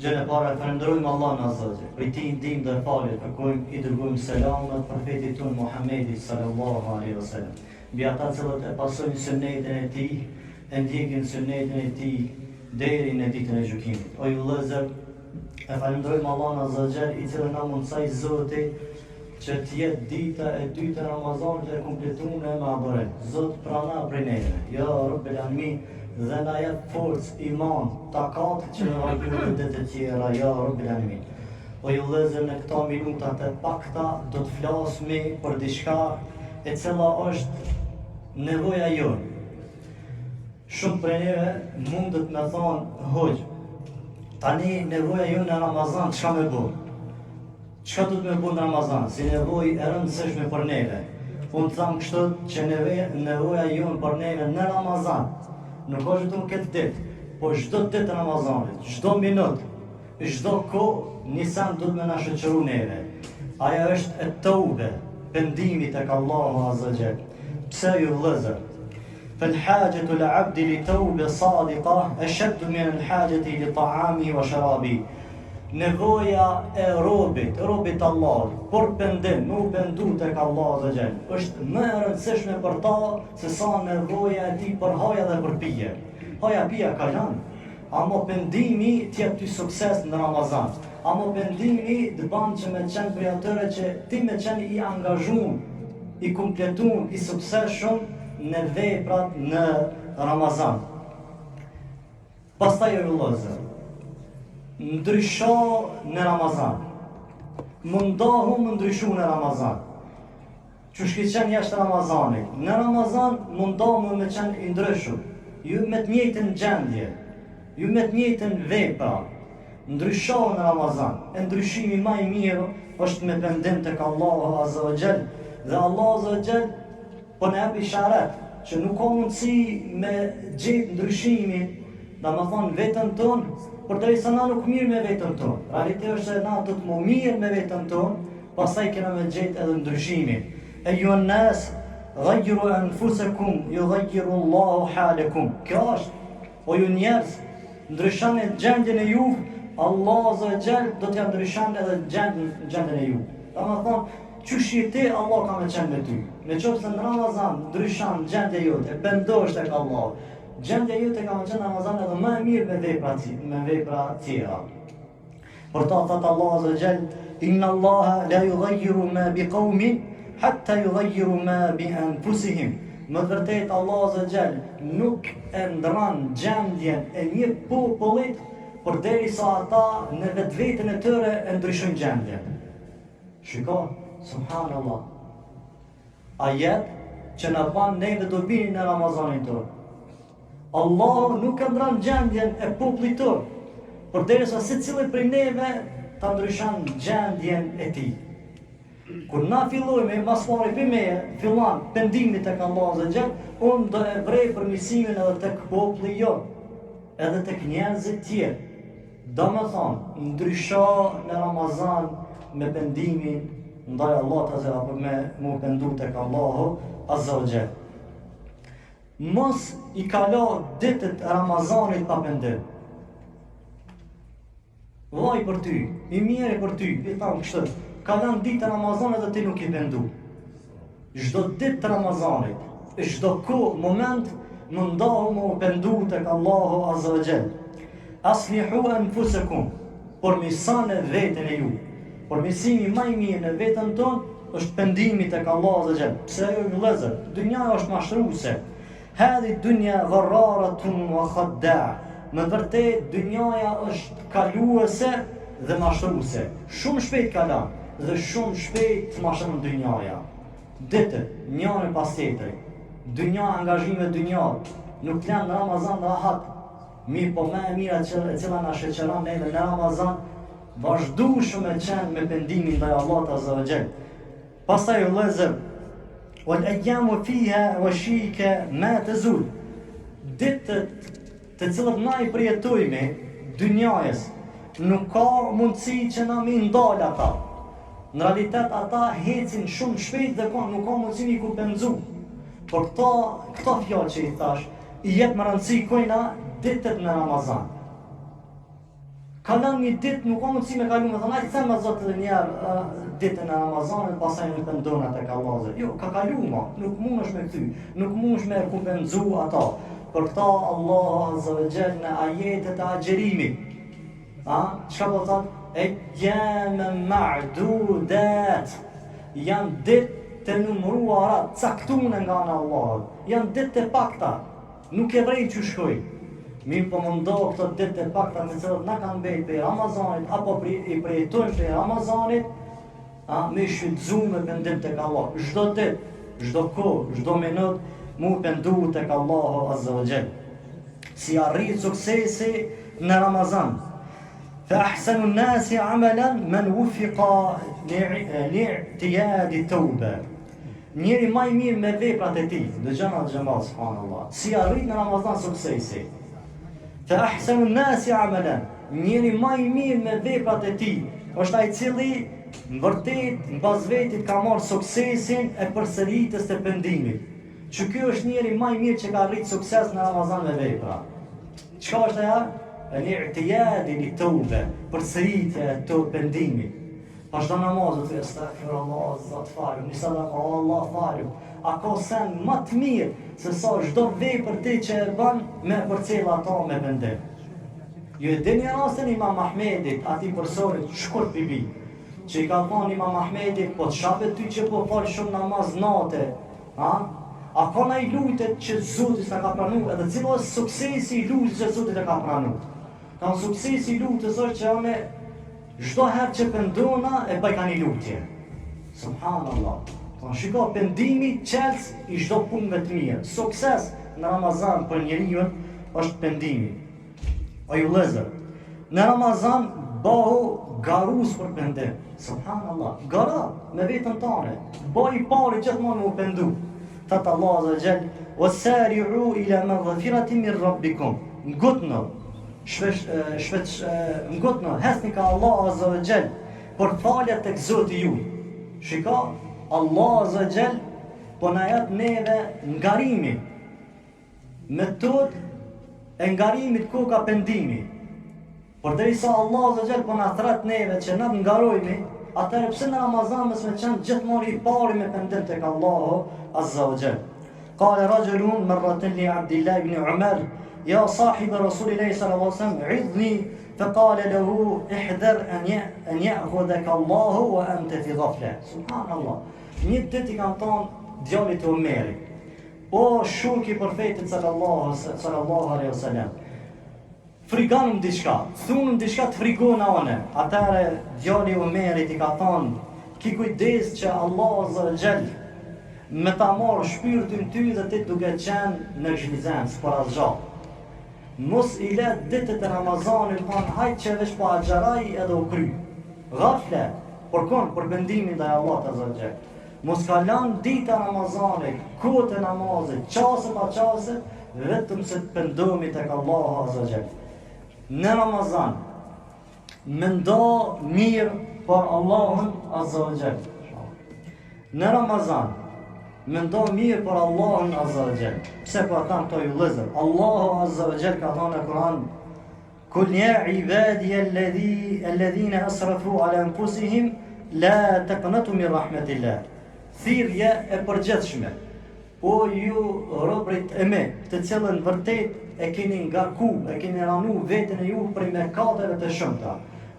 Gjënë e parë e falënderojmë Allahun Azza wa Jall. Prej tij ndihmë dhe falje kërkojmë, i dërgojmë selamet profetit tonë Muhammedit sallallahu alaihi wasallam. Mbi ata të cilët e pasojnë sunnetin e tij, e ndjekin sunnetin e tij deri në ditën e gjykimit. O ju vëllezër, e falënderojmë Allahun Azza wa Jall, i cili na mundësoi Zoti që të jetë dita e dytë e Ramazanit e kompletume me adhurim. Zot prano prej neve. Ja Rabbel Alamin dhe na jep forcë, iman, takat që me vazhdu edhe ditët e tjera. Ja Rabbel Alamin. O ju vëllezër në këto minuta të pakta do të flasmi për diçka e cila është nevoja jonë. Shumë prej neve mundet me thonë, hoxhë, tani nevoja jonë në Ramazan, çka me bo? Çka duhet me bo në Ramazan, si nevojë e rëndësishme për neve? Unë të tham kështu që neve, nevoja jonë për neve në Ramazan, nuk është vetëm këtë ditë, po çdo ditë të Ramazanit, çdo minut, çdo kohë, një sen duhet me na shoqëru neve. Ajo është et-teube, pendimi tek Allahu Azza Jall. Pse ju vëllezër? Fel haxhetu l'abdi li teube sadika, esheddu min el haxheti li taamihi wa sharabihi. Nevoja e robit, robit të Allahut, për pendim, me u pendu tek Allahu Azza Jall, është më e rëndësishme për ta se sa nevoja e tij për haja dhe për pije. Haja pija kalon, amo pendimi të jep ty sukses në Ramazan. Amo pendimi të ban që me qenë prej atyre që ti me qenë i angazhum, i kompletum, i suksesshëm në veprat në Ramazan. Pastaj o vëllezër, ndrysho në Ramazan. Mundohu me ndryshu në Ramazan. Qysh ki qenë jashtë Ramazanit. Në Ramazan mundohu me qenë i ndryshëm. Jo me të njëjtën gjendje, jo me të njëjtën vepra. Ndrysho në Ramazan. E ndryshimi ma i mirë është me pendim tek Allahu Azza wa Jall. Dhe Allahu Azza wa Jall Po na jep isharet që nuk ka mundësi me gjetë ndryshimin, domethonë veten tonë, përderisa na nuk mirremi me veten tonë. Realiteti është se na duhet m'u marrë me veten tonë, pastaj kena me gjetë edhe ndryshimin. Ejjuhen nas, gajjiru enfusekum, jugajjiru Allahu halekum. Kjo është, o ju njerëz, ndryshoni gjendjen e juve, Allahu Azza wa Jall do t'ja ndryshon edhe gjendjen, gjendjen e juve. Domethonë, Qysh je ti Allah ka me qenë me ty. Në qoftë se në Ramazan ndryshon gjendja jote, pendohesh tek Allahu. Gjendja jote ka me qenë në Ramazan edhe më e mirë me vepra me vepra tjera. Për ta thot Allahu Azza Jall, Inna Allaha la yughayyiru ma bi qaumin hatta yughayyiru ma bi anfusihim. Me të vërtetë Allahu Azza Jall nuk e ndrron gjendjen e një popullit përderisa ata në vetveten e tyre e ndryshojnë gjendjen. Shiko, subhanallah. Ajet që na ban neve dobi në Ramazanin tonë. Allahu nuk e ndrron gjendjen e popullit tonë, përderisa secili prej neve ta ndryshon gjendjen e tij. Kur na fillojmë, mas pari prej meje, fillon pendimi tek Allahu Azza Jall, unë do e vrej përmirësimin edhe tek populli jon, edhe tek njerëzit tjerë. Domethonë, ndrysho në Ramazan me pendimin ndaj Allahut Azza apo me m'u pendu tek Allahu Azza wa Jall. Mos i kalo ditët e Ramazanit pa pendim. Vaj për ty, i mjeri për ty, i tham kështu, kalon ditët e Ramazanit dhe ti nuk je pendu. Çdo ditë të Ramazanit, çdo kohë, moment, mundohu me u pendu tek Allahu Azza wa Jall. Aslihu anfusakum, përmirësone veten e ju. Përmirësimi ma i mirë në veten tonë është pendimi tek Allahu Azza wa Jall. Pse ju vëllezër, dynjaja është mashtruese. Hadhi dunja gharraratun wa khadda. Me vërtet dynjaja është kaluese dhe mashtruese. Shumë shpejt kalon dhe shumë shpejt të mashtron dynjaja. Ditët, njëri pas tjetrit. Dynja angazhime dynja, nuk të lënë Ramazan rahat. Mirëpo më e mira që e cila na shoqëron neve në Ramazan, vazhdueshëm me qenë me pendimin ndaj Allahut Azza wa Jall. Pastaj vëllezër, wal ayyamu fiha washika ma tazul. Ditët të cilat na i përjetojmë dynjajës, nuk ka mundësi që na me i ndal ata. Në realitet ata hecin shumë shpejt dhe ka, nuk ka mundësi me i kompenzu. Por këto, këto fjalë që i thash, i jep më rëndësi kujna ditët në Ramazan. Kalon një ditë, nuk ka mundësi me kalu, me thonë, hajt kthema Zot edhe njëherë ditën e Ramazanit, pastaj unë pendona tek Allahu. Jo, ka kalu ma, nuk mundesh me kthy, nuk mundesh me kompenzu ato. Për këta Allahu Azza wa Jall në ajetet e agjërimit. A, çka po thotë? Ejjamen ma'dudat. Janë ditë të numëruara, caktune nga ana e Allahut. Janë ditë të pakta. Nuk e vrejmë qysh shkojnë. Mirëpo mundohu këto ditë të pakta të cilat na kanë mbet prej Ramazanit apo pri, i përjetojmë prej Ramazanit, a me shfrytëzu me pendim tek Allah. Çdo ditë, çdo kohë, çdo minut mu pendu tek Allahu Azza wa Jall. Si arrihet suksesi në Ramazan? Fa ahsanu nasi amalan man wufiqa li i'tiyadi tauba. Njeri ma i mirë me veprat e tij, dëgjoni xhemat subhanallah. Si arrit në Ramazan suksesi? Fa ahsanu nasi amalan. Njeri ma i mirë me veprat e tij është ai i cili në vërtet mbas vetit ka marrë suksesin e përsëritjes të pendimit. Që ky është njeri ma i mirë që ka arrit sukses në Ramazan me vepra. Çka është ajo? El i'tiyadi li tawbe, përsëritja e të pendimit. Pas çdo namazi thuj estagfirullah, Zot falëm, një sadaka, o Allah falëm. A ka sen më të mirë se sa çdo vepër ti që e bën me përcjell ato me pendim. Ju e dini rastin Imam Ahmedit, atij personit shkurt bibi, që i ka thonë Imam Ahmedit, po çka be ty që po fal shumë namaz nate, ha? A ka naj lutje që Zoti s'ta ka pranu, edhe cili është suksesi i lutjes që Zoti ta ka pranu? Kanë suksesi i lutjes është që unë Çdo herë që pendona e bëj ka një lutje. Subhanallah. Po shiko pendimi çelës i çdo pune të mirë. Sukses në Ramazan për njeriun është pendimi. O ju vëllezër, në Ramazan bëhu garus për pendim. Subhanallah. Gara me veten tane. Bëhu i pari gjithmonë mu pendu. Thot Allah Azza wa Jall, "Wasari'u ila maghfiratin min rabbikum." Ngutnu, shpesh shpesh ngutnu, hecni ka Allah Azza wa Jall për falje tek Zoti juaj. Shiko, Allah Azza wa Jall po na jep neve ngarimin. Metodë e ngarimit koka pendimi. Përderisa Allahu Azza wa Jall po na thret neve që na të ngarojmi, atëherë pse në Ramazan mos me qenë gjithmonë i pari me pendim tek Allahu Azza wa Jall. Qala rajulun marratan li Abdullah ibn Umar, ya sahib Rasulillahi sallallahu alaihi wasallam, idhni fa qala lahu ihdhar an ya an ya'khudhaka Allahu wa anta fi ghafla. Subhanallah. Një ditë i kanë thonë djalit të Omerit, o shoki i profetit sallallahu sallallahu alaihi wasallam, Frigonëm diçka, thunëm diçka të frigona one. Atëherë djali i Omerit i ka thonë, ki kujdes që Allahu Azza wa Jall me ta marrë shpirtin ty dhe ti duke qenë në neglizhencë për asgjë. Mos i le ditët e Ramazanit, thonë hajt që veç po agjëroj edhe u kry. Gafle, për kon, për pendimin ndaj Allahut Azza wa Jall. Mos kalon dita e Ramazanit, kohët e namazit, çase pa çase, vetëm se të pendohemi tek Allahu Azza wa Jall. Në Ramazan, mendo mirë për Allahun Azza wa Jall. Në Ramazan, mendo mirë për Allahun Azza wa Jall. Pse po e tham këto ju vëllezër? Allahu Azza wa Jall ka thënë në Kur'an, Kul ja ibadi alladhi alladhina asrafu ala anfusihim la taqnatu min rahmetillah. Thirrje e përgjithshme. O ju robërit e mi, të cilën vërtet e keni ngarku, e keni ranu veten e ju prej mëkateve të shumta.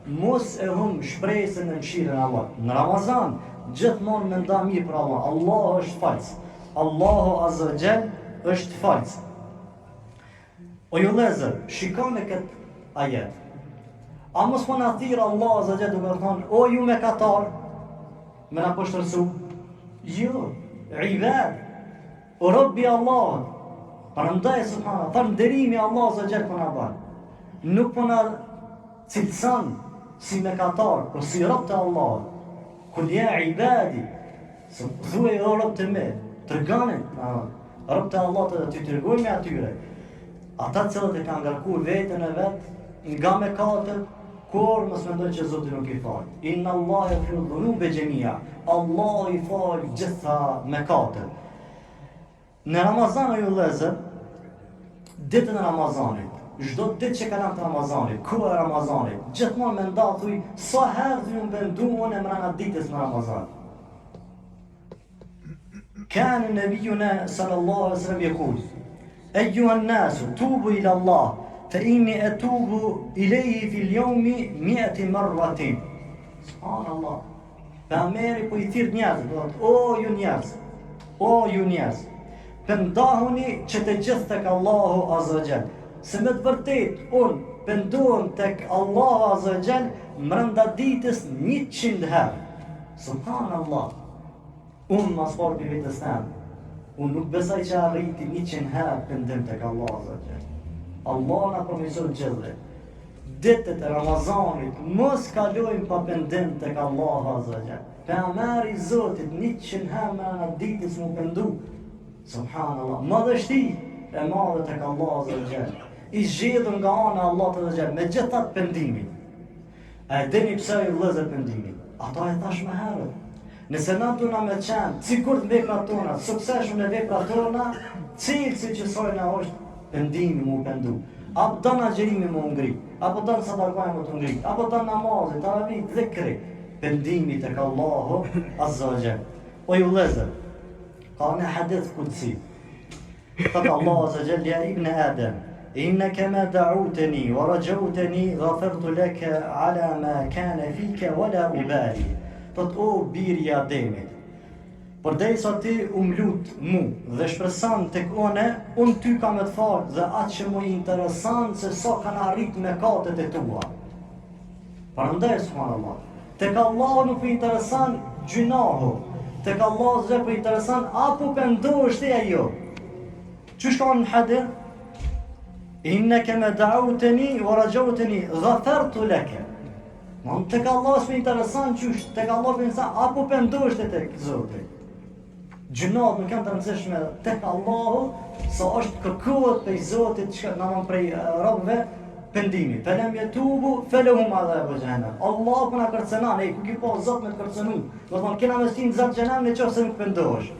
Mos e humb shpresën në mëshirën e Allahut. Në Ramazan gjithmonë mendo mirë për Allah. Allahu është falës. Allahu azza wa jall është falës. O ju vëllezër, shikoni këtë ajet. A mos po na thirr Allah azza jall duke thonë, o ju mekatar, me na poshtërsu? Jo, ibad, o rob i Allahut. Prandaj subhana, falënderimi Allah azza jall po na bën. Nuk po na cilëson si mekatar, por si rob të Allahut. Kul ja ibadi, Thuaj o robët e mi, tregoni, robët e Allahut edhe t'i tregojmë atyre. Ata të cilët e kanë ngarkuar veten e vet nga mëkatet, kurrë mos mendojnë që Zoti nuk i fal. Inna Allah yaghfiru dhunube xhemia. Allah i fal gjitha mëkatet. Në Ramazan o ju vëllezër, ditën e Ramazanit. Çdo ditë që kalon të Ramazanit, koha e Ramazanit, gjithmonë me nda thuj, sa herë thuj jom pendu unë mrena ditës në Ramazan. Kane nebijuna sallallahu alaihi wasallam jekul, Ejjuhen nasu, tubu ila Allah, fe inni etubu ilejhi fil jeumi miete merratin. Subhanallah. Pejgamberi po i thirr njerëzit, po thotë, o ju njerëz, o ju njerëz, pendohuni që të gjithë tek Allahu Azza wa Jall. Se me të vërtetë unë pendohem tek Allahu Azza wa Jall mrenda ditës 100 herë. Subhanallah. Unë ma s'pari prej vetes tem, unë nuk besoj që arriti 100 herë pendim tek Allahu Azza wa Jall. Allahu na përmirësoftë gjithëve. Ditët e Ramazanit mos kalojnë pa pendim tek Allahu Azza wa Jall. Pejgamberi i Zotit 100 herë mrena ditës m'u pendu. Subhanallah. Madhështi e madhe tek Allahu Azza wa Jall. I zgjedhur nga ana e Allahut Azza wa Jall, megjithatë pendimi. A e dini pse o vëllezër pendimi? Ata e thash më herët. Nëse na duna me qenë, sigurt në veprat tona, suksesshëm në veprat tona, cilësi i qësajna është pendimi m'u pendu. A po don agjërimi me u ngrit, a po don sadakaja me t'u ngrit, a po don namazi, taravi, dhikri, pendimi tek Allahu Azza wa Jall. O ju vëllezër, ka në hadith kudsi, Thotë Allahu Azza wa Jall, ja ibn Adem, inneke ma da'uteni, wa raxhauteni, gafertu leke ala ma kane fike, wa la ubali. Thotë, o biri i Ademit, përderisa ti um lut mu dhe shpreson tek une, unë ty kam me të falë dhe atë që më intereson se sa kanë arrit mëkatet e tua. Prandaj, subhanallah, tek Allahu nuk po intereson gjynahu, tek Allahu azza po intereson a po pendohesh ti a jo. Qysh ka në hadith? Inneke ma da'uteni wa raxhauteni gafertu leke. Mon tek Allahu s'po intereson qysh, tek Allahu po intereson a po pendohesh ti tek Zoti. Gjynahet nuk janë të rëndësishme tek Allahu, sa është kërkohet prej Zotit që na mon prej robëve pendimi. Fe lem jetubu felehum adhabu xhehenem. Allahu po na kërcënon, ej ku ki pa Zot me të kërcënu. Do thonë kena me t'qit n'zjarr xhehenem në qoftë se nuk pendohesh.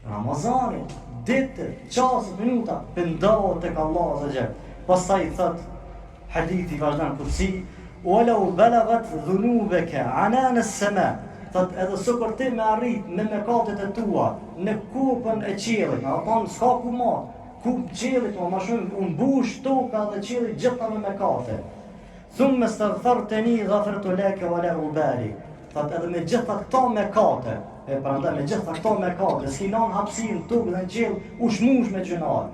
Ramazani, ditë, çasë, minuta, pendohu tek Allahu azza xhel. Pastaj thot Hadithi vazhdon kudsi, "Wa law balagat dhunubaka anan as-sama." Thot edhe sikur ti me arrit me mëkatet e tua në kupën e qiellit, me thonë s'ka ku ma, kupë qiellit ma, ma shumë u mbush toka dhe qielli gjitha me mëkate. Thumme staghfarteni ghafartu laka wa la ubali. Thot edhe me gjitha këto mëkate, e prandaj me gjitha këto mëkate, s'ki lanë hapësirë në tokë dhe në qiell, u shmush me gjynahe.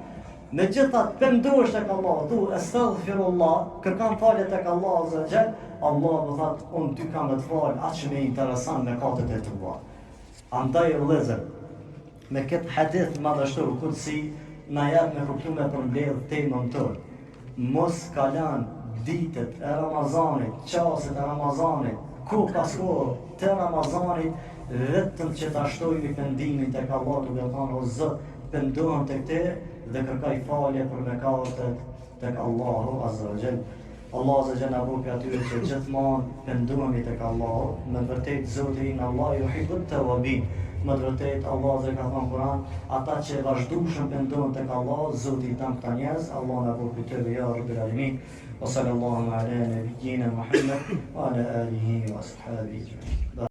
Megjithatë pendohesh tek Allahu, thu estagfirullah, kërkon falje tek Allahu azza wa jall, Allahu thot unë ty kam me të fal aq më intereson mëkatet e tua. Andaj vëllezër, me këtë hadith madhështor kudsi na jep me kuptu me përmbledh temën tonë. Mos kalon ditët e Ramazanit, çastet e Ramazanit, kohë pas kohë të Ramazanit, vetëm që ta shtojmë pendimin tek Allahu duke thënë o Zot, Pendohem tek ti dhe kërkoj falje për mëkatet tek Allahu Azza wa Jall. Allahu Azza wa Jall na bëftë prej atyre që gjithmonë pendohemi tek Allahu. Me të vërtetë Zoti inna Allahe yuhibbu tawabin. Me të vërtetë Allahu Azza ka thënë në Kur'an, ata që vazhdueshëm pendohen tek Allahu, Zoti i don këta njerëz, Allahu na bëftë prej tyre ya Rabbil Alamin. Wa sallallahu ala nabiyyina Muhammad wa ala alihi wa ashabihi ajma'in.